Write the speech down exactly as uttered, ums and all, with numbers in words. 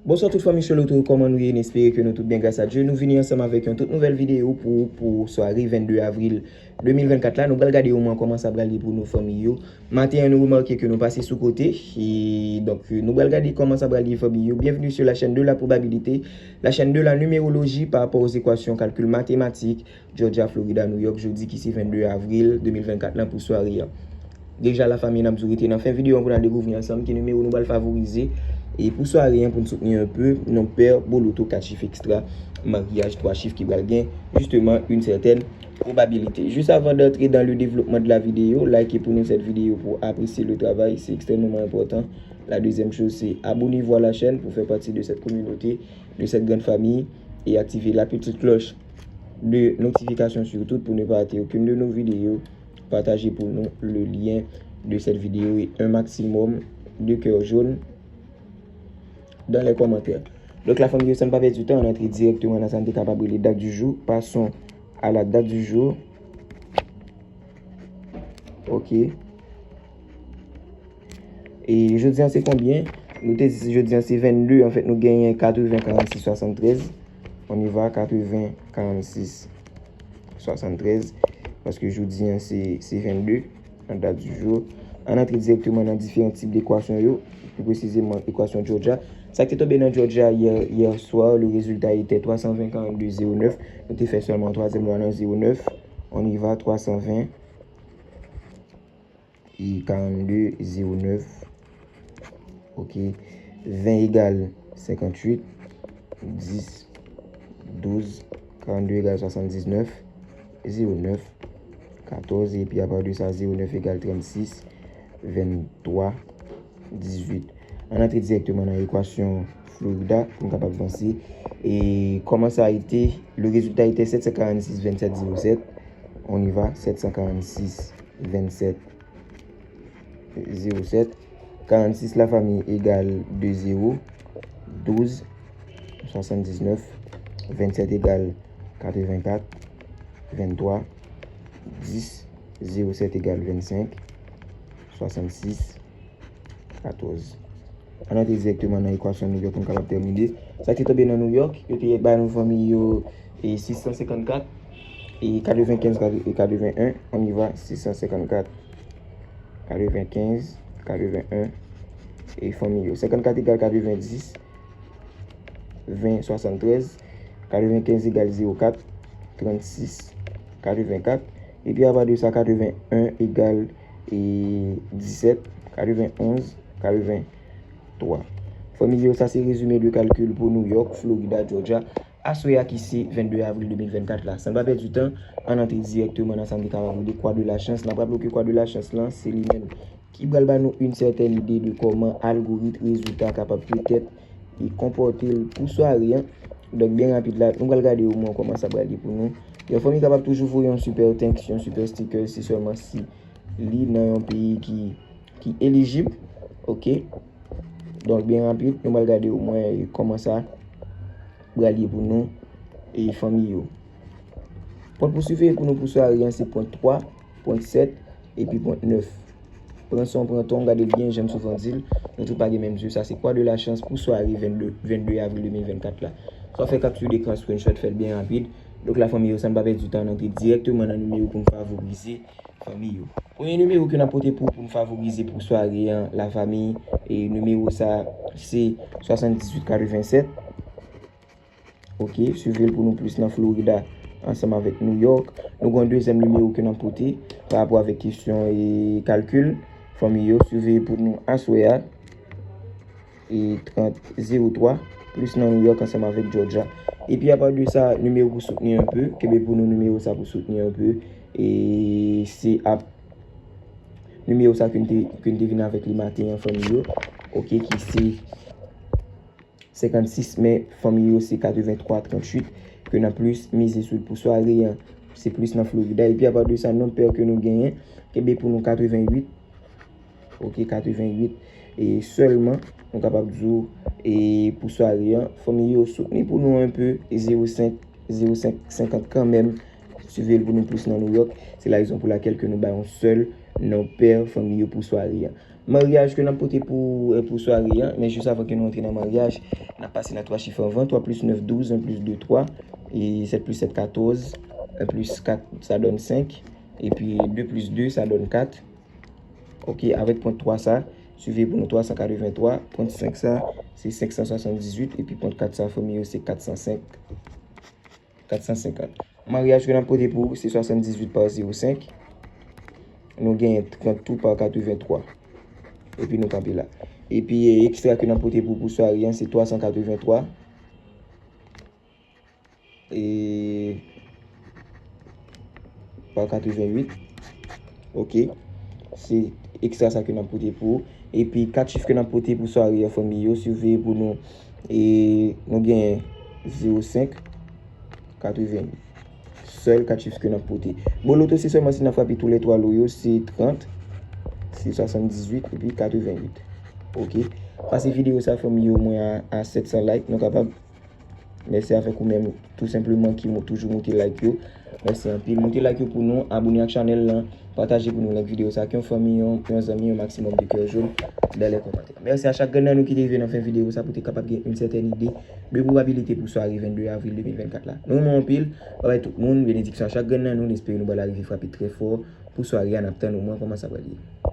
Bonswa tout fanmi Choloto, kòman nou ye? N espere ke nou tout byen gras a Dye. Nou vini ansanm avèk yon tout nouvèl videyo pou, pou sware vennde avril de mil vennkat la. Nou pral gade omwen kòman sa pral ye pou nou fanmi yo. Maten an, nou remake ke nou pase sou kote. E donk, nou pral gade kòman sa pral ye fanmi yo. Bienvenue sur la chaîne de la probabilité, la chaîne de la numérologie par rapport aux équations calcul mathématique. Georgia, Florida, New York, jodi ki se vennde avril de mil vennkat lan pou sware an. Deja la fanmi, n ap di w rete nan fen videyo an pou n al dekouvri ansanm ki nimewo nou pral favorize e pou sware an pou n soutni un peu non pè, boloto, kat chif ekstra, maryaj twa chif ki pral gen justement une certaine probabilité. Juste avant d'entrer dans le développement de la vidéo, like pou nou cette vidéo pour apprécier le travail, c'est extrêmement important. La deuxième chose, c'est abonnez-vous à la chaîne pour faire partie de cette communauté, de cette grande famille et activez la petite cloche de notification surtout pour ne pas rater aucune de nos vidéos. Partagez pour nous le lien de cette vidéo et un maximum de cœur jaune dans les commentaires. Donk la fanmi yo, san n pa pèdi tan, ann antre dirèkteman nan sa n te kapab rele dat di jou. Passons à la date du jour. Ok. E jodi an se konbyen? Nou te di jodi an se vennde, anfèt nou genyen katreven karannsis swasanntrèz. On y va, katreven karannsis swasanntrèz. Paske jodi an se, se vennde, an dat di jou. Ann antre dirèkteman nan diferan tip de ekwasyon yo, pli presizeman ekwasyon Georgia. Sa k te tonbe nan Georgia yè, yè swa, le résultat était twa san ven karannde zewo nèf. Nou te fè sèlman twazyèm lwa nan zewo nèf. On y va, twa san ven e karannde zewo nèf. Ok. Ven egal senkantuit, dis, douz, karannde egal swasanndiznèf, zewo nèf, katòz, epi apa de sa, zewo nèf egal trannsis, venntwa, dizuit. Ann antre dirèkteman nan ekwasyon Florida pou n kapab vanse. E comment ça a été? Le résultat était sept cent quarante-six vingt-sept zéro sept. On y va, sept cent quarante-six vingt-sept zéro sept. Karannsis la fanmi egal de zewo, douz, swasanndiznèf, vennsèt egal katrevenkat, venntwa, dis, zewo sèt egal vennsenk, swasannsis, katòz. Ann antre dirèkteman nan ekwasyon New York pou n kapab tèmine. Sa ki tonbe nan New York, yo te bay nou fanmi yo e sis san senkannkat, e katrevenkenz, e katreven en, on y va, sis san senkannkat, katrevenkenz, katreven en, e fanmi yo. Senkannkat egal katrevendis, ven, swasanntrèz, katrevenkenz egal zewo kat, trannsis, katrevenkat, epi apa de sa, katreven en egal e disèt, katreven onz, katreven twa. Fanmi yo, sa se rezime de kalkil pou New York, Florida, Georgia, aswè a ki se vennde avril de mil vennkat la. San n pa pèdi tan, ann antre dirèkteman nan sa n te kapab rele kwa de la chans. N ap raple w ke kwa de la chans lan, se li menm ki pral ba nou yon sètèn ide de kòman algorit rezilta kapab petèt e konpòte l pou sware an. Donk, byen rapid la, nou pral gade omwen kòman sa pral ye pou nou. Yon fanmi kapab toujou voye yon super thanks, yon super sticker, se sèlman si li nan yon peyi ki, ki elijib. Ok. Donk, byen rapid, nou pral gade omwen kòman sa pral ye pou nou e fanmi yo. Pwen pou siveye pou nou pou sware an se pwen twa, pwen sèt, epi pwen nèf. Pran san w pran tan w, gade l byen, jan m souvan di l, nou tout pa gen menm zye, sa se kwa de la chans pou sware vennde, vennde avril de mil vennkat la. Swa fè kapti dekran, screenshot, fè l byen rapid. Donk la fanmi yo, san n pa pèdi tan, ann antre dirèkteman nan nimewo pou n favorize fanmi yo. Premye nimewo ke n ap pote pou, pou n favorize pou sware an, la fanmi, e nimewo sa se swasanndizuit katrevensèt. Ok, swive l pou nou plis nan Florida ansanm avèk New York. Nou gen yon dezyèm nimewo ke n ap pote pa rapò avèk kesyon e kalkil. Fanmi yo, swive pou nou aswè a. E trant zewo twa, plis nan New York ansanm avèk Georgia. Epi apa de sa, nimewo pou soutni un peu, kenbe pou nou nimewo sa pou soutni un peu. E se ap nimewo sa ke n te, ke n te vin avèk li maten an, fanmi yo. Ok, ki se senkannsis, men fanmi yo se katrevenntwa tranntuit ke n ap plis mize sou l pou sware an. Se plis nan Florida. Epi apa de sa, non pè ke nou genyen, kenbe pou nou katreventuit. Ok, katreventuit. E sèlman, nou kapab di w, e pou sware an, fanmi yo soutni pou nou un peu, e zewo senk, zewo senk senkant kanmenm. Swive l pou nou plis nan New York. Se la rezon pou lakèl ke nou bay yon sèl non pè fanmi yo pou sware an. Maryaj ke n ap pote pou, eh, pou sware an, men jis avan ke nou antre nan maryaj, n ap pase nan twa chif anvan, twa plis nèf, douz, en plis de, twa, e sèt plis sèt, katòz, en plis kat, sa donn senk, epi de plis de, sa donn kat. Ok, avèk pwen twa sa, swive pou nou twa san katrevenntwa, pwen senk sa, se senk san swasanndizuit, epi pwen kat sa, fanmi yo, se kat san senk. Kat san senkant. Maryaj ke n ap pote pou ou, se swasanndizuit pa zewo senk. Nou genyen trant tou pa katreventwa. Epi nou kanpe la. Epi, eh, ekstra ke n ap pote pou, pou sware an, se twa san katreventwa. E pa katrevenwit. Ok. Se ekstra sa ke n ap pote pou ou. Epi kat chif ke n ap pote pou sware an, fanmi yo, swive pou nou. E nou genyen zewo senk, katrevenwit. Sèl kat chif ke n ap pote. Bon, loto se sèlman si n ap frape tou lè twa lo yo, se trant, se swasanndizuit, epi katrevenwit. Ok. Pase videyo sa, fanmi yo, mwen a, a sèt san like, nou kapab. Mèsi avèk ou menm, tou senpleman, ki mo-, toujou moute like yo. Mèsi anpil. Moute like yo pou nou, abone ak chanèl lan, pataje pou nou link videyo sa ak yon fanmi, yon, yon zanmi, yon maksimòm de kè jòn, dans les commentaires. Mèsi a chak grenn nan nou ki te rive nan fen videyo sa pou te kapab gen yon sètèn ide de pwobabilite pou sware vennde avril de mil vennkat la. Nou renmen w anpil, babay tout moun, benediksyon a chak grenn nan nou, n espere nou pral rive frape trè fò pou sware a, n ap tann ou mwen kòman sa pral ye.